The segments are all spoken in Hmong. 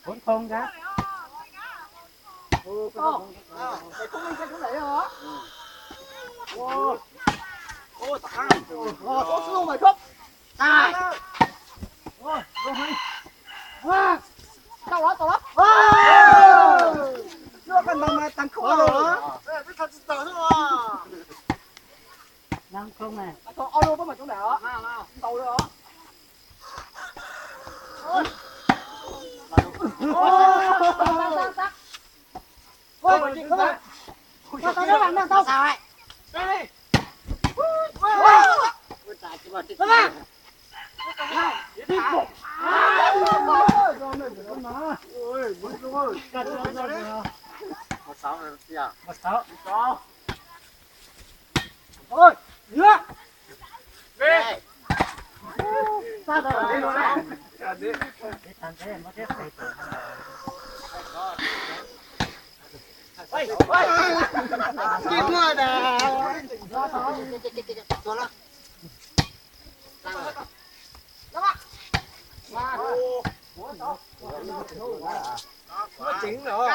Bốn không đó. Tau lov, tau lov. Lub koj ntau mas tag khub lawm. Năm không này. Tag khub ob lub pab mas coob nram os. Ntau lawm os. Một sáu. Một sáu. Ôi, nhớ. Đi. Xa rồi. Ôi, ôi. Chim mưa nè. Chính nữa.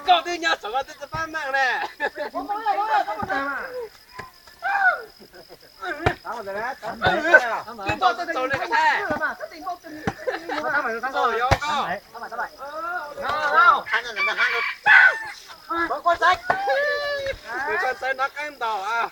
Koj nyob saud koj twb tsis pab meej ne. Twb nto txaus li koj thaij. Koj txaib nab qeeb ntaus.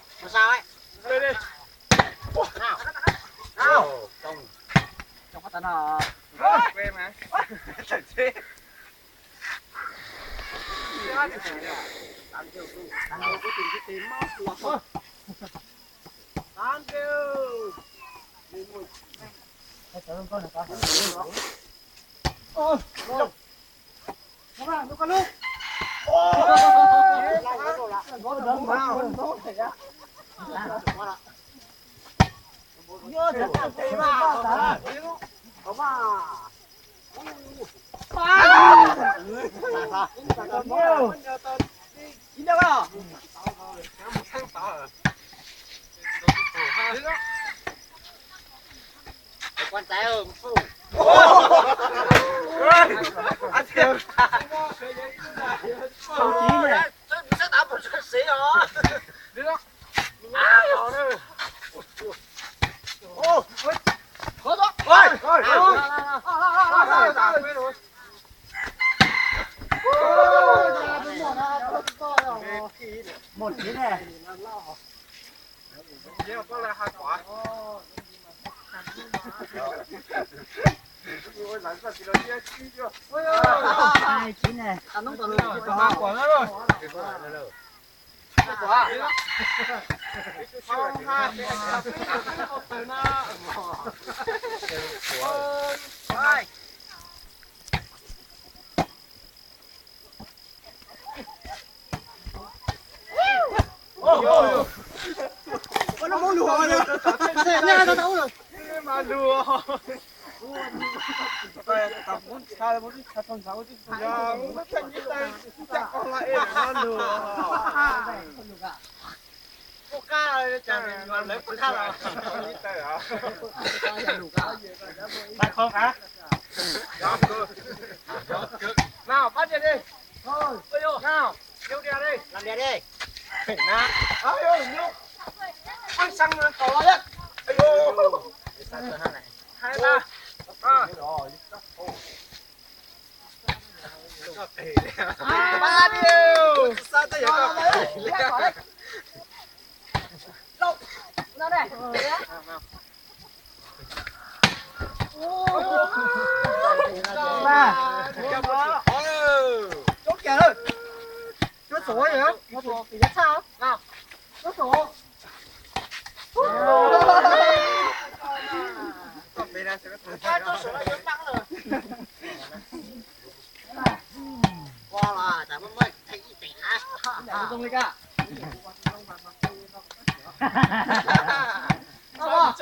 Một chín này. Hai chín này. Nao, bắt dia đi. Nao, điêu dia đi. Làm dia đi. Nao. Ôi, xăng cầu lo nhất. Ôi, hai ta. Ba điều. Ba. Chốt kìa. Chốt số rồi đó. Chốt số. Chốt số. Qua là chả mới mới thấy ít tiền hả? Không công lý cả. Ơ,